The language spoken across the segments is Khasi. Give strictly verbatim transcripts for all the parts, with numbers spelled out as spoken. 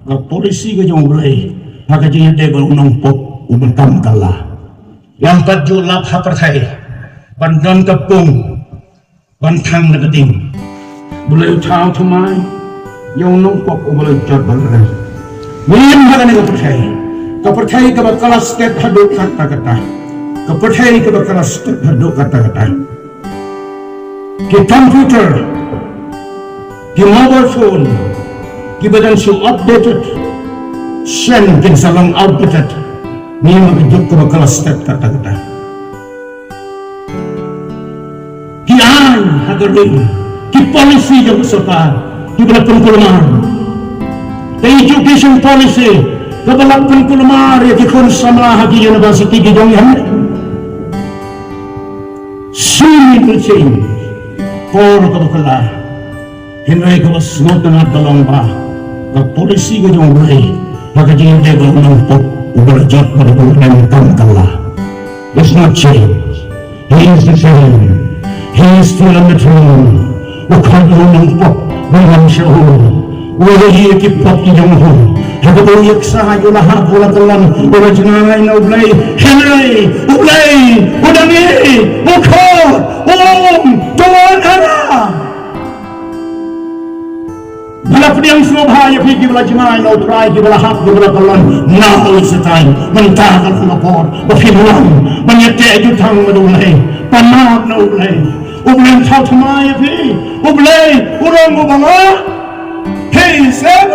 Ka policy ka jong U Blei ha ka jingïadei bad u nongpop u bynta ka la. Ïa kat ju lap ha pyrthei ban don ka pung ban thang na ka ding. U Blei u thaw thymmai ïa u nongpop uba la jot ba la rem. Ngim ha kane ka pyrthei, ka pyrthei kaba ka la stet haduh katta katta. Ka pyrthei kaba ka la stet haduh katta katta. Ki computer, ki mobile phone, kiba dang shu updated, shen kin sa long outdated. Ngim ha ka juk kaba ka la stet katta katta. Ki aiñ ha ka ri, ki policy jong ka sorkar kiba la pynkulmar. Ka education policy kaba la pynkulmar ïa ki khun samla ha ki university ki jong ngi. Soon it will change. Por kaba ka la. Hynrei kaba sngewtynnat ka long ba ka policy ka jong U Blei ha ka jingïadei bad u nongpop uba la jot bad uba la rem kam ka la. It's not changed. He is the same. He is still on the throne. U khot u nongpop ba ngam sha u. U ïohi ïa ki pop ki jong u. Ha kaba u ïaksaid u la hap u la kyllon u la jngai na U Blei. Hynrei U Blei u dang ïeit, u khot, u ong, to wan ha nga. Ba la pdiang sngewbha ïa phi kiba la jngai na U Trai, kiba la hap, kiba la kyllon. Now is the time. Mynta ka long ka por ba phin wan ban ïateh jutang bad U Blei, pan map na U Blei. U Blei un thaw thymmai ïa phi. U Blei u ong uba nga, phi shem.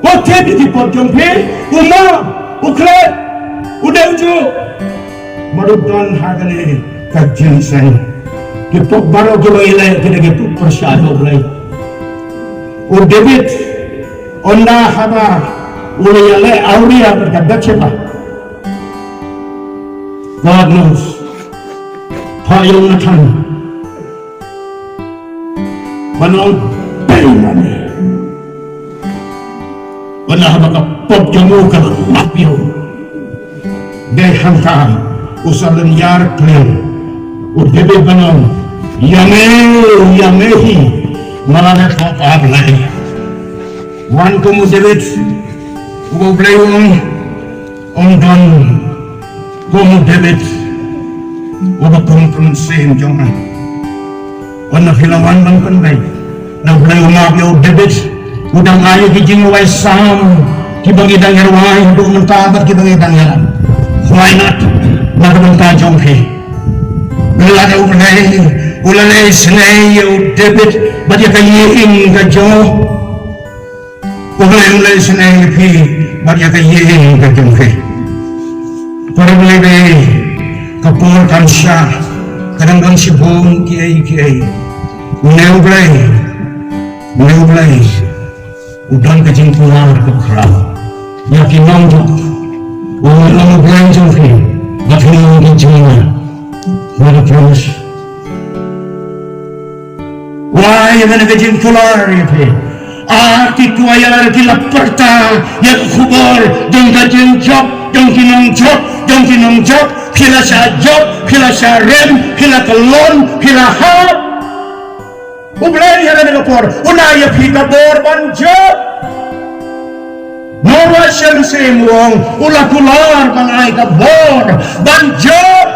Wat tip ïa ki pop jong phi, u map, u klet, u dei u juh. Bad u don ha kane ka jingïaseng. Ki pop baroh kiba ngi leh ki dei ki pop pyrshah ïa U Blei. U David, ynda haba u la ïaleh awria bad ka Bathsheba, God knows. Phah ïa u Nathan ban ong, pei ma me. Ynda haba ka pop jong u ka la lap ïa u, dei hangta u sa lynñiar khlem. U David ban ong, ïa me, ïa me hi, ma la dei pop, A Blei. Wan kum u David uba U Blei u ong, ym don kum u David uba kum u mynsiem jong nga. Ynda phi la wan ban pynbeit, na U Blei u map ïa u David, u dang ai ïa ki jingrwai Salm kiba ngi dang ïarwai haduh mynta bad kiba ngi dang ïalam. Why not na ka bynta jong phi? Lada U Blei u la leh isynei ïa u David bad ïa ka ïing ka jong u, U Blei un leh isynei ïa phi bad ïa ka ïing ka jong phi. Para bangeit, ka por kan shah, ka dang don shibun kiei kiei. Une U Blei, une U Blei u don ka jingkular kaba khraw ïa ki nongjop. U long U Blei jong phi bad phi long ki jingkular. What a promise. Wai ïa kane ka jingkular ïa phi. Ah, ki choir ki la pyrta ïa ka khubor jong ka jingjop jong ki nongjop, jong ki nongjop. Phi la shah jop, phi la shah rem, phi la kyllon, phi la hap. U Blei ha kane ka por u la ai ïa phi ka bor ban jop. Noah Shem Shem u ong, u la kular ban ai ka bor ban jop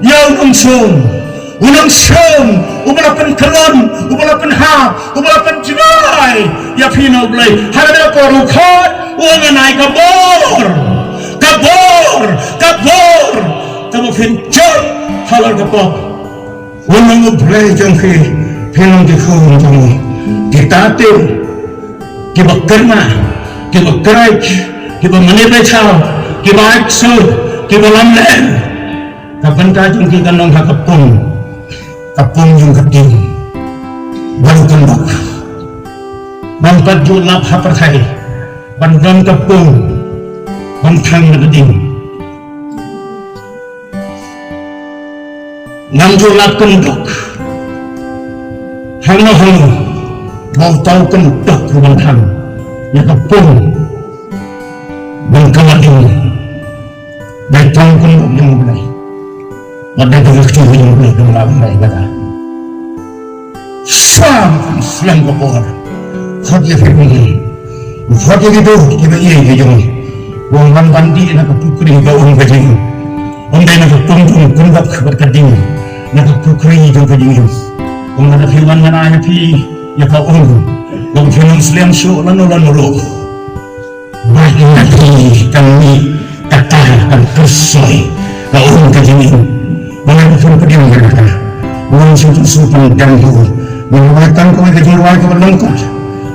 ïa u nongshun, u nongshun uba la pynkyllon, uba la pynhap, uba la pynjngai ïa phi na U Blei. Ha kane ka por u khot, u ong, ngan ai ka bor, ka bor, ka bor kaba phin jop halor ka pop. U long U Blei jong phi, phi long ki khun jong u. Kita te kiba kyrmen, kiba kyrmen, kiba mane beit, kiba ai ksuid, kiba lamler. Ka bynta jong ki kan long ha ka pung, ka pung jong ka ktien. Ban kyndok, ban pat ju lap ha pyrthei, ban don ka pung ban thang na ka ding. Ngam ju lap kyndok hangno hangno, ba u tau kyndok ruh ban thang ïa ka pung ban kylla ding. Dei tang kyndok jong U Blei. Wat dei tang ka ktien jong U Blei, dei tang U Blei kata. Sa slem ka por. Khot ïa phi. Khot ïa kito kiba ïeit ki jong u. Wan ban dih na ka pukri ka um ka jingim. Ym dei na ka pung jong u kyndok bad ka ding, na ka pukri jong ka jingim. Wan ban phi wan ngan ai phi ïa ka um. Wan phi nang sliang shuh lano lano ruh. Bad na phi kan mih kata kan pyrshoi ka um ka jingim. Ba ngan pynpdiang ïa kata. Wan shu shu pynpdiang ïa u. Wan wan tang kawei ka jingrwai kaba lyngkot.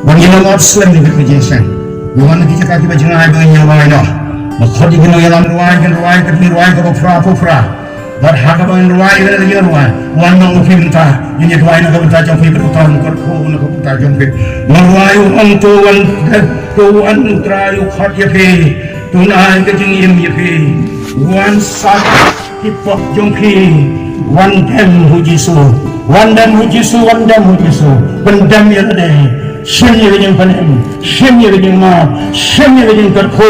Wan ïa nang ap slem ïa ka jingseng. Wan ki jaka kiba jngai ba ngi ïa rwai noh. Ba khot ïa ki nongïalam rwai, ki rwai ka jingrwai kaba phra phra. Bad ha kaba ngi rwai ïa ka jingrwai. Wan nong u phi mynta. Ngin ïa rwai na ka bynta jong phi, bad uta u kyrkhu na ka bynta jong phi. Ngi rwai u ong to wan, to wan u Trai u khot ïa phi. To wan ai ka jingim ïa phi. Wan sah ki pop jong phi. Wan dem u Jisu. Wan dem u Jisu, wan dem u Jisu. Pyndem ïa lade. Shim ïa ka jingpynim. Shim ïa ka jingmap. Shim ïa ka jingkyrkhu.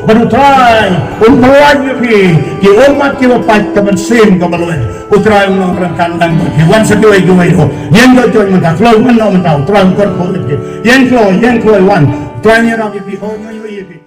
Bad u Trai un pynlait ïa phi. Ki ummat kiba pait ka mynsiem kaba lwet. U Trai un long ryngkat lem bad phi. Wan sa kiwei kiwei ruh. Ïeng jot jot mynta. Kloi wan noh mynta. U Trai un kyrkhu ïa phi. Ïeng kloi, ïeng kloi wan. U Trai un ïarap ïa phi. Hoi hoi hoi ïa phi.